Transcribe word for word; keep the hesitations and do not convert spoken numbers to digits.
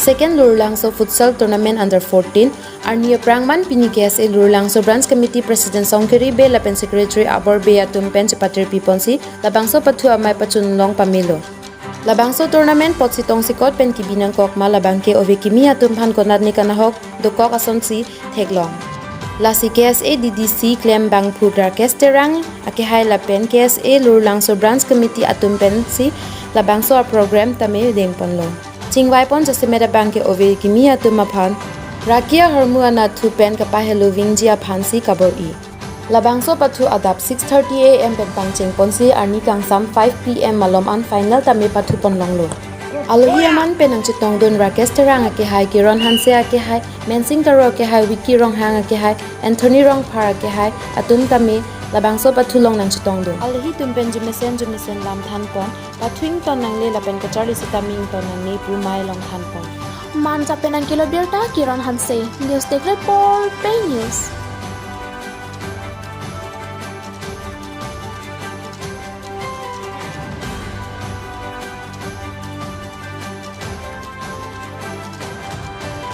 Second Lurlangso Futsal Tournament Under fourteen arni aphrang man pini K S A Lurlangso Branch Committee President Songkiri Bey lapen Secretary Abor Bey atum pen chepatirpi ponsi labangso pathu amei pachun long pamelo. Labangso tournament apotsi tongsekot pen kebi nangkok ma, labang ke ove kimi atum aphan konatne kanahok dokok asonsi theklong. Lasi K S A D D C klembangphu Rakesh Terang akehai lapen K S A Lurlangso Branch Committee atum pensi labangso aprogram tame dengponlo. Chingvaipon jasemet abang ke ove kimi atum aphan raki ahormu anatthu pen kapahelo vingji aphansi kabor-i. Labangso pathu adap six thirty A M pen pangchengponsi arni kangsam five P M malom an final tame pathupon longlo. Alohi aman pen nangchetongdun Rakesh Terang akehai, Kiron Hanse akehai, Mensing Taro akehai, Vicky Ronghang akehai, Anthony Rongphar akehai atum tame labangso pathu along nangchetongdun. Alohi atum pen jumesen jumesen lam thanpon, pathu ington nangne lapen kacharli sitame ington nangne pu mei along thanpon. Manja pen nangkelo birta Kiron Hanse, News Desk Report, Pei News.